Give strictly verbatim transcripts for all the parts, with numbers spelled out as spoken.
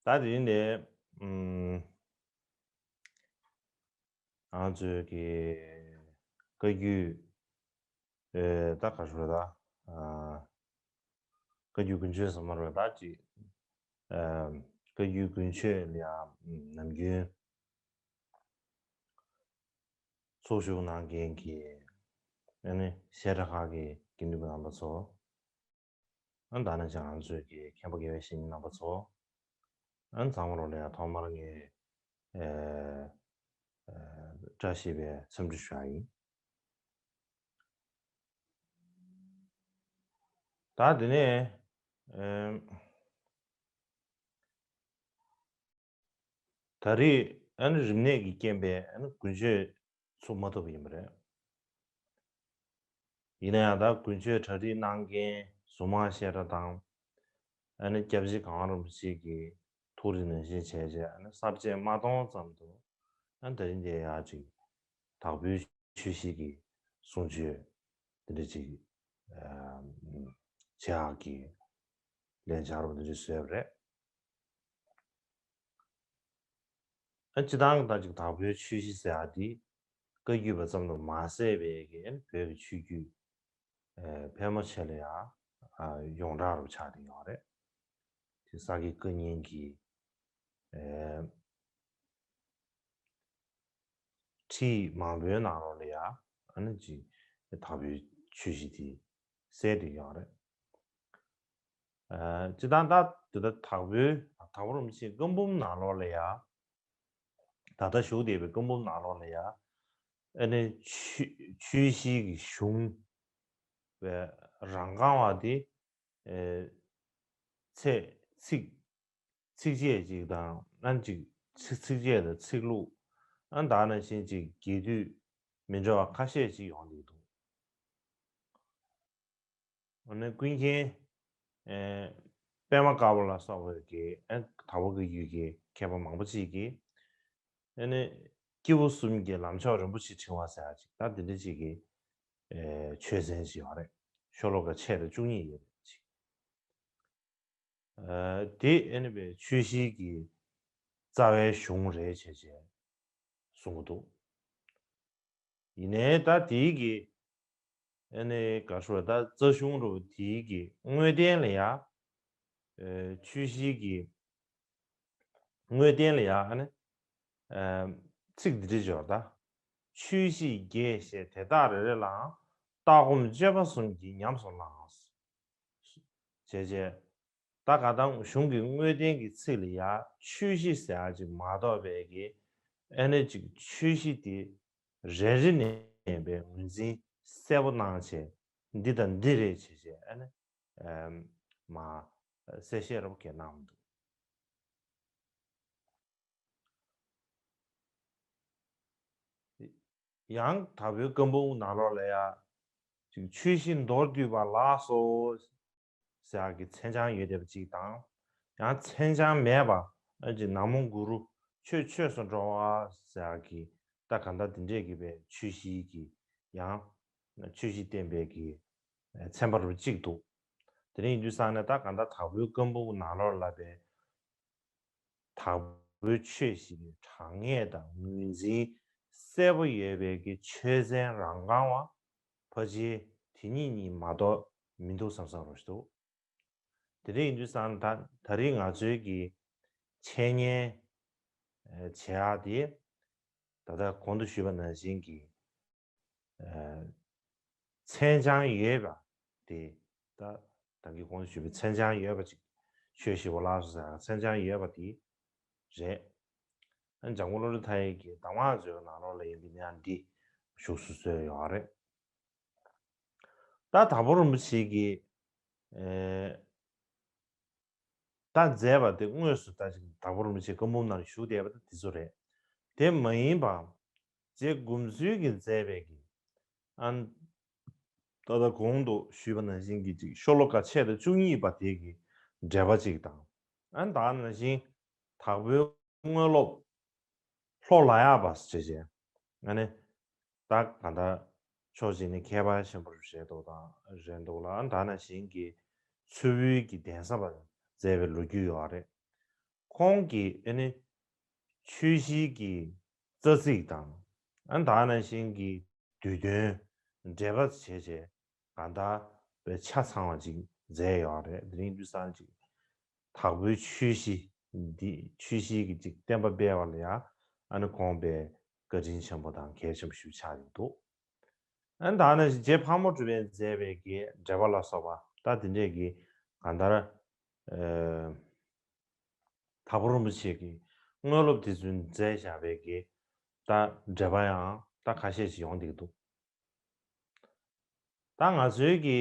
ད་དེ་རིང་ནས་ཨམ། ང་ཚོའི་གི་བཀའ་བརྒྱུད་ཨེ་ད་ག་རེ་ཟེར་ད་ཨ། བཀའ་བརྒྱུད་དགུན་ཆོས་ཟེར་མ་རེད་ད་ཅིག་ཨ། བཀའ་བརྒྱུད་དགུན་ཆོས་ལ་ཡང་ནམ་རྒྱུན་ཚོགས་ཞུགས་གནང་མཁན་གྱི་ཨ་ནི་བཤད་གྲྭ་ཁག་གི་དགེ་འདུན་པ་རྣམ་པ་ཚོ། ཨ་ད་ནང་བཞིན་ང་ཚོའི་གི་མཁན་པོ་དགེ་བའི་བཤེས་གཉེན་རྣམ་པ་ཚོ། ཨ་ཚང་མ་ལོ་ལ་ཡང་ཐོག་མར་ངས་ཨེ་ཨེ་བཀྲ་ཤིས་པའི་འཚམས་འདྲི་ཞུ་ཡ་ཡིན། ད་དེ་ནས་ཨེ་ད་རེས་ཨ་ནི་རིམས་ནད་ཀྱི་རྐྱེན་པས་ཨ་ནི་དགུན་ཆོས་ཚུགས་མ་ཐུབ་པ་ཡིན་པ་རེད། ཡིན་ན་ཡང་ད་དགུན་ཆོས་གྲ་སྒྲིག་གནང་མཁན་གཟུངས་མང་བཤད་གྲྭ་དང་། ཨ་ནི་སྐྱབས་རྗེ་གང་རིན་པོ་ཆེ་གི་ཐུགས་རེ་ནང་བཞིན་བྱས་རྗེས་ཨ་ནི་གསར་བརྗེ་མ་གཏོང་ཙམ་དུ་ཨ་ནི་ད་རིང་འདིར་ཡ་ཅིག་དྭགས་པོའི་ཆོས་གཞིས་ཀྱི་གསུང་ཆོས་འདི་འདྲ་ཅིག་བྱེད་ཡག་གི་ལས་འཆར་བ་འདི་འདྲ་བཟོས་པ་རེད། ཨ་སྤྱིར་བཏང་ད་ཅིག་དྭགས་པོའི་ཆོས་གཞིས་ཟེར་ཡག་འདི་བཀའ་བརྒྱུད་པ་ཙམ་དུ་མ་ཟད་པའི་གི་བོད་ཀྱི་ཆོས་བརྒྱུད་ཨེ་ཕལ་མོ་ཆེ་ལ་ཡང་ཨ་ཡོངས་གྲགས་རུ་ཆགས་བསྡད་ཡོད་རེད། དེ་ས་དགེ་བཀའ་རྙིང་གི་ཨེ་ཁྲིད་མང་པོའི་ནང་ལོགས་ལ་ཡང་ཨ་ནི་ཅིག་དྭགས་པོའི་ཆོས་གཞིས་དེ་གསལ་བསྡད་ཡོད་རེད། ཨ་སྤྱིར་བཏང་ད་དེ་ད་དྭགས་པོའི་དྭགས་པོ་རིན་པོ་ཆེའི་བཀའ་འབུམ་ནང་ལོགས་ལ་ཡང་ད་ལྟ་བཞུགས་བསྡད་པའི་བཀའ་འབུམ་ནང་ལོགས་ལ་ཡང་ཨ་ནི་ཆོས་ཆོས་གཞིས་ཀྱི་གཞུང་བའི་རང་རྐང་བ་དེ་ཨེ་ཚེ་ཚིགས་ཚིགས་བཅད་ཅིག་དང་ཨ་ནི་ཅིག་ཚིགས་ཚིགས་བཅད་དང་ཚིག་ལྷུག་ཨ་ནི་ད་ནང་བཞིན་ཅིག་རྒྱས་བསྡུས་མི་འདྲ་བ་ཁ་ཤས་ཅིག་ཡོང་བསྡད་འདུག་ཨ་ནི་ཀུན་མཁྱེན་ཨེ་པདྨ་དཀར་པོ་ལ་སོགས་པའི་གི་ཨ་དྭགས་པོ་བཀའ་བརྒྱུད་ཀྱི་མཁས་པ་མང་པོ་ཅིག་གིས་ཨ་ནི་སྐྱེས་བུ་གསུམ་གྱི་ལམ་མཆོག་རིན་པོ་ཆེ་ཕྲེང་བ་ཟེར་ཡག་ཅིག་ད་འདི་འདྲ་ཅིག་གི་ཨེ་ཆོས་ཚན་ཅིག་ཡོད་རེད། ཤོ་ལོ་ཀ་ཕྱེད་དང་བཅུ་གཉིས་ཡོད་རེད་ཅིག་ཨ་དེ་ཨ་ནི་བའི་ཆོས་གཞིས་ཀྱི་རྩ་བའི་གཞུང་རེད་བྱས་བྱས་གསུང་གི་འདུག་ཡིན་ནའི་ད་དེའི་གི་ཨ་ནི་ག་རེ་ཟེར་ད་རྩ་གཞུང་རུ་དེའི་གི་དངོས་བསྟན་ལ་ཡ་ཨ་ཆོས་གཞིས་ཀྱི་དངོས་བསྟན་ལ་ཡ་ཨ་ནི་ཨ་ཚིག་འདི་འདྲ་སྦྱོར་ད། ཆོས་གཞིས་རྒྱས་ཞེས་དེ་དག་རེ་རེ་ལའང་ལྟ་སྒོམ་སྤྱོད་པ་གསུམ་གྱིས་ཉམས་སུ་བླང་། བྱས་བྱས། ད་ག་དང་གཞུང་གི་དངོས་བསྟན་གྱི་ཚིག་ལ་ཡ་ཆོས་གཞིས་ཟེར་ཡ་ཅིག་མ་གཏོགས་པའི་གི་ཨ་ནི་ཅིག་ཆོས་གཞིས་དེ་རེ་རེ་ནས་པའི་ངོས་འཛིན་གསལ་པོ་གནང་བྱས་འདི་དང་འདི་རེད་བྱས་བྱས་ཨ་ནི་ཨམ་མ་གསལ་བཤད་རོབ་ཀྱི་གནང་མི་འདུག་ཡང་དྭགས་པོའི་བཀའ་འབུམ་ནང་ལོགས་ལ་ཡ་ཅིག་ཆོས་གཞིས་མདོར་བསྡུས་པ་ལགས་སོ་ཟེར་ཡག་གི་མཚན་བྱང་ཡོད་བསྡད་པ་ཅིག་དང་། ཡང་མཚན་བྱང་མེད་པ་ཨ་ཅིག་ན་མོ་གུ་རུ་ཆོས་ཆོས་སུ་འགྲོ་བ་ཟེར་ཡག་གི་ད་ག་འདྲ་འདི་འདྲས་ཀྱི་པའི་ཆོས་གཞིས་ཀྱི་ཡང་ཆོས་གཞིས་བསྟན་པའི་གི་ཚན་པ་རུ་གཅིག་འདུག་དེ་འདྲ་ཡིན་དུས་ཙང་ནས་ད་ག་འདྲ་དྭགས་པོའི་བཀའ་འབུམ་ནང་ལོགས་ལ་པའི་དྭགས་པོའི་ཆོས་གཞིས་ཀྱི་དྲང་ངེས་དང་ངོས་འཛིན་གསལ་པོ་ཡོད་པའི་གི་ཆོས་ཚན་རང་རྐང་བ་ཕལ་ཆེར་དེ་གཉིས་གཉིས་མ་གཏོགས་མི་འདུག་བསམ་བསམ་རོ་ཞིག་འདུག་དེ་འདྲ་ཡིན་དུས་ཙང་ད་ད་རེས་ང་ཚོའི་གི་འཆད་ཉན་བྱེད་ཡག་དེ་ད་ལྟ་གོང་དུ་ཞུས་པ་ནང་བཞིན་གྱི་མཚན་བྱང་ཡོད་པ་དེ་ད་ད་གིན་གོང་དུ་ཞུས་པའི་མཚན་བྱང་ཡོད་པ་ཅིག་ཆོས་ཞེས་པ་ལགས་སོ་ཟེར་མཚན་བྱང་ཡོད་པ་དེ་རེད། ཨ་འཇམ་མགོན་བློ་གྲོས་མཐའ་ཡས་ཀྱི་གདམས་ངག་མཛོད་ནང་ལོགས་ལ་ཡིན་པའི་ནང་འདི་བཞུགས་སུ་གསོལ་ཡོད་རེད། ད་དྭགས་པོ་རིན་པོ་ཆེ་གིས་ཨེ། ད་མཛད་པ་དེ་དངོས་སུ་ད་ཅིག་དྭགས་པོ་རིན་པོ་ཆེ་བཀའ་འབུམ་ནང་བཞུགས་བསྡད་པ་དེ་དེ་ཚོ་རེད། དེ་མ་ཡིན་པ། རྗེ་མགོན་པོ་ཚུལ་གྱིས་མཛད་པའི་གི་ཨ་ད་ལྟ་གོང་དུ་ཞུས་པ་ནང་བཞིན་གྱི་ཅིག་ཤོ་ལོ་ཀ་ཕྱེད་དང་བཅུ་གཉིས་པ་དེ་གི་འགྲེལ་པ་ཅིག་དང་། ཨ་ད་ནང་བཞིན་དྭགས་པོའི་དངོས་སློབ་ལྷོ་ལ་ཡག་པ་ཞེས་བྱས། ཨ་ནི་ད་ག་ད་ཕྱོགས་གཅིག་ནས་མཁས་པ་ཆེན་པོ་རེད་འདུག་དང་རེད་འདུག་ལ། ཨ་ད་ནང་བཞིན་གྱི་མཚུར་ཕུའི་གི་གདན་ས་པ་མཛད་པའི་ལོ་རྒྱུས་ཡོད་རེད། ཁོང་གིས་ཨ་ནི་ཆོས་གཞིའི་གི་རྩ་ཚིག་དང་། ཨ་ནི་ད་ག་ནང་བཞིན་གྱི་བསྡུས་དོན་འགྲེལ་པ་བྱས་བྱས་གང་ལྟར་པའི་ཆ་ཚང་བ་ཅིག་མཛད་ཡོད་རེད། དེ་རིང་དུས་སང་ཅིག་དྭགས་པོའི་ཆོས་གཞི་འདི་ཆོས་གཞིའི་གི་ཅིག་བསྟན་པ་སྤེལ་བ་ལ་ཡང་ཨ་ནི་ཁོང་པའི་བཀའ་དྲིན་ཆེན་པོ་དང་གལ་ཆེན་པོ་ཞིག་ཆགས་ཡོད་འདུག་ཨ་ནི་ད་ནང་བཞིན་རྗེ་ཕག་མོ་གྲུ་པས་མཛད་པའི་གི་འགྲེལ་པ་ལ་སོགས་པ་ད་དེ་འདྲས་ཀྱི་གང་ལྟར་ཨ་དྭགས་པོ་རིན་པོ་ཆེ་གི་དངོས་སློབ་དེ་ཚོའི་མཛད་བཞག་པའི་གི་ད་འགྲེལ་པ་ཡང་ད་ཁ་ཤས་ཤིག་ཡོང་བསྡད་ཀྱི་འདུག་ད་ང་ཚོའི་གི་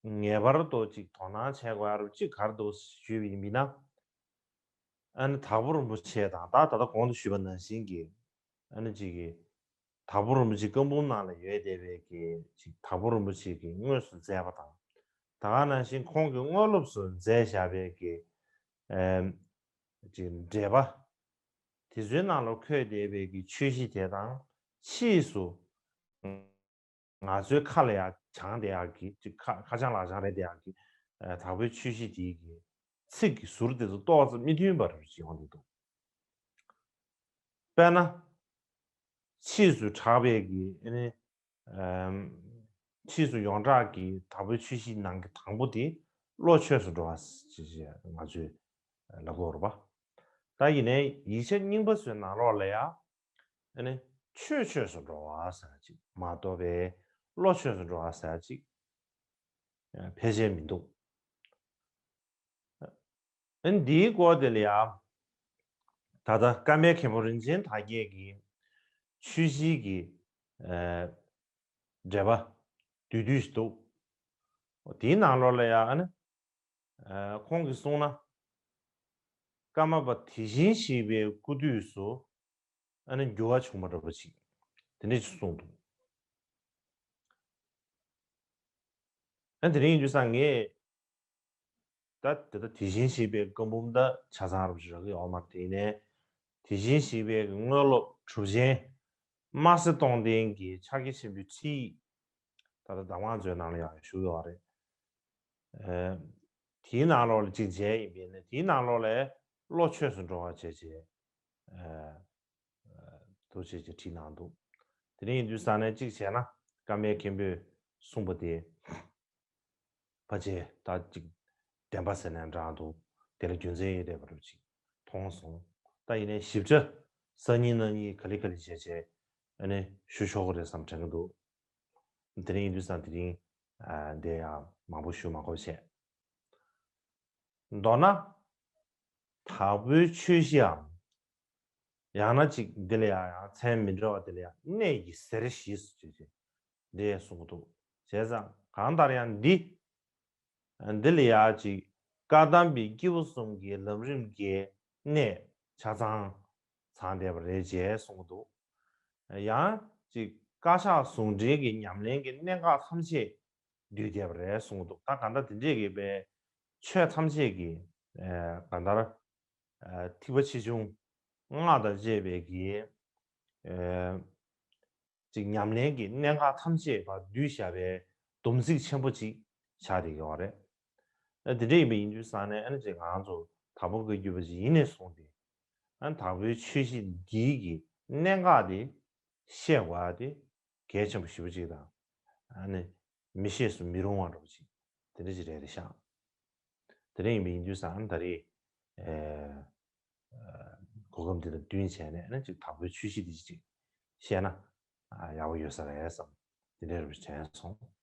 ངེས་པར་དུ་ཅིག་དོ་སྣང་བྱེད་དགོས་ཡ་རུ་ཅིག་ག་རེ་འདུག་ཞུས་པ་ཡིན་ན། ཨ་ནི་དྭགས་པོ་རིན་པོ་ཆེ་དང་ད་ད་ལྟ་གོང་དུ་ཞུས་པ་ནང་བཞིན་གྱི་ཨ་ནི་ཅིག་གི་དྭགས་པོ་རིན་པོ་ཆེ་བཀའ་འབུམ་ནང་ལ་ཡོད་བསྡད་པའི་གི་ཅིག་དྭགས་པོ་རིན་པོ་ཆེ་གིས་དངོས་སུ་མཛད་པ་དང་། ད་ག་ནང་བཞིན་ཁོང་གིས་དངོས་སློབ་སུ་མཛད་བཞག་པའི་གི་ཨེམ་ཅིག་འགྲེལ་པ་དེ་ཚོའི་ནང་ལ་འཁོད་བསྡད་པའི་གི་ཆོས་གཞི་དེ་དང་ཕྱིས་སུ་ང་ཚོའི་ཁ་ལ་ཡང་བྱང་བསྡད་ཡག་གི་ཅིག་ཁ་ཁ་བྱང་ལག་བྱང་རེད་བསྡད་ཡག་གི་ཨ་དྭགས་པོའི་ཆོས་གཞི་དེའི་གི་ཚིག་གི་ཟུར་དེ་ཚོ་ཏོག་ཙམ་མི་མཐུན་པ་རེ་ཞིག་ཡོང་གི་འདུག་དཔེར་ན། ཕྱིས་སུ་གྲགས་པའི་གི་ཨ་ནི་ཨམ་ཕྱིས་སུ་ཡོངས་གྲགས་ཀྱི་དྭགས་པོའི་ཆོས་གཞིའི་ནང་གི་དང་པོ་དེ་བློ་ཆོས་སུ་འགྲོ་བ་ཞེས་ང་ཚོས་ལབ་དགོས་རེད་པ། ད་ཡིན་ནའི་ཡིག་ཆ་རྙིང་པ་ཚོའི་ནང་ལོགས་ལ་ཡང་ཨ་ནི་ཆོས་ཆོས་སུ་འགྲོ་བ་ཟེར་ཅིག་མ་གཏོགས་པའི་བློ་ཆོས་སུ་འགྲོ་བ་ཟེར་ཅིག་ཕལ་ཆེར་མི་འདུག་ཨ་ནི་འདིའི་སྐོར་དེ་ལ་ཡང་ད་ལྟ་ཀརྨའི་མཁན་པོ་རིན་ཆེན་དར་རྒྱས་ཀྱི་ཆོས་གཞིའི་གི་ཨ་འགྲེལ་པ་བསྡུས་བསྡུས་ཤིག་འདུག་དེའི་ནང་ལོགས་ལ་ཡང་ཨ་ནི་ཨ་ཁོང་གིས་གསུངས་ན། ཀརྨ་པ་དེ་བཞིན་གཤེགས་པའི་སྐུ་དུས་སུ་ཨ་ནི་འགྱུར་བ་བྱུང་བ་འདྲ་པོ་ཅིག་དེ་འདྲ་ཅིག་གསུངས་འདུག་ཨ་དེ་རིང་ཡིན་དུས་ཙང་ངས་ད་དེ་ད་དེ་བཞིན་གཤེགས་པའི་བཀའ་འབུམ་ད་ཆ་ཚང་རབ་ཅིག་རག་གི་ཡོད་མ་རེད། དེ་ཡིན་ནའི་དེ་བཞིན་གཤེགས་པའི་དངོས་སློབ་གྲུབ་ཆེན་དམར་སེར་སྟོང་ལྡན་གྱི་ཕྱག་རྒྱ་ཆེན་པོའི་ཁྲིད་ད་ལྟ་གདམས་ངག་མཛོད་ནང་ལ་ཡང་བཞུགས་ཡོད་རེད། ཨ་དེའི་ནང་ལོགས་ལ་གཅིག་མཇལ་ཡིན་པས་ན་དེའི་ནང་ལོགས་ལ་བློ་ཆོས་སུ་འགྲོ་བ་བྱས་བྱས་ཨ་ཐུགས་རྗེ་ཆེ་བྲིས་གནང་འདུག་དེ་རིང་ཡིན་དུས་ས་ནས་གཅིག་བྱས་ན་ཀརྨའི་མཁན་པོས་གསུངས་པ་དེ་ཕལ་ཆེར་ད་གཅིག་བདེན་པ་ཟེར་ནའང་འདྲ་འདུག་དེ་ལ་རྒྱུ་མཚན་ཡོད་རེད་པ་རེད་ཅིག་མཐོང་སོང་། ད་ཡིན་ནའི་ཞིབ་ཆ་གསར་རྙིང་གནའ་རྙིང་ག་ལེ་ག་ལེ་བྱས་བྱས་ཨ་ནི་ཞུ་ཆོག་གི་རེད་བསམ་དྲན་གྱི་འདུག་དེ་རིང་ཡིན་དུས་ཙང་དེ་རིང་ཨ་འདི་ཡང་མང་པོ་ཞུ་མ་དགོས་བྱས། མདོར་ན། དྭགས་པོའི་ཆོས་གཞིའམ། ཡང་ན་ཅིག་འདི་ལ་ཡང་ཡང་མཚན་མི་འདྲ་བ་དེ་ལ་ཡང་གནས་ཀྱི་གཟེར་བཞི་སུ་ཅིག་ཅིག་འདི་གསུང་གི་འདུག་བྱས་ཙང་གང་ལྟར་ཡང་འདི། འདི་ལ་ཡང་ཅིག་བཀའ་གདམས་པའི་སྐྱེས་བུ་གསུམ་གྱི་ལམ་རིམ་གྱི་གནས་ཆ་ཚང་ཚང་བསྡད་པ་རེད་ཅེས་གསུང་གི་འདུག་ཡང་ཅིག་བཀའ་ཕྱག་ཟུང་འབྲེལ་གྱི་ཉམས་ལེན་གྱི་གནད་འགག་ཐམས་ཅད་འདུས་བསྡད་པ་རེད་གསུངས་འདུག་ད་གང་ལྟར་དེ་འདྲས་ཀྱི་པའི་ཆོས་ཐམས་ཅད་ཀྱི་ཨ་གང་ལྟར་ཨ་ཐེག་པ་ཆེ་ཆུང་སྔགས་དང་བཅས་པའི་གི་ཨ་ཅིག་ཉམས་ལེན་གྱི་གནད་འགག་ཐམས་ཅད་པ་འདུས་བཞག་པའི་སྡོམ་ཚིག་ཆེན་པོ་ཅིག་ཆགས་བསྡད་ཡོད་རེད། ཨ་དེ་འདྲ་ཡིན་པ་ཡིན་དུས་ཙང་ནས་ཨ་ནི་ཅིག་ང་ཚོ་དྭགས་པོ་བཀའ་བརྒྱུད་པ་ཅིག་ཡིན་ནས་བཟུང་སྟེ་ཨ་ནི་དྭགས་པོའི་ཆོས་གཞི་འདིའི་གི་གནད་འགག་དེ་ཤེས་དགོས་ཡ་དེ་གལ་ཆེན་པོ་ཞེ་པོ་ཅིག་དང་། ཨ་ནི་མི་ཤེས་སུ་མི་རུང་བ་འདྲ་པོ་ཅིག་དེ་འདྲ་ཅིག་རེད་རེད་ཤག་དེ་འདྲ་ཡིན་པ་ཡིན་དུས་ཙང་ཨ་ནི་ད་རེས་ཨེ་གོ་སྐབས་འདི་དང་བསྟུན་བྱས་ནས་ཨ་ནི་ཅིག་དྭགས་པོའི་ཆོས་གཞི་འདི་ཅིག་བཤད་ན་ཨ་ཡག་པོ་ཡོད་ས་རེད་བསམ་དེ་འདྲ་རེད་པ་དྲན་སོང་།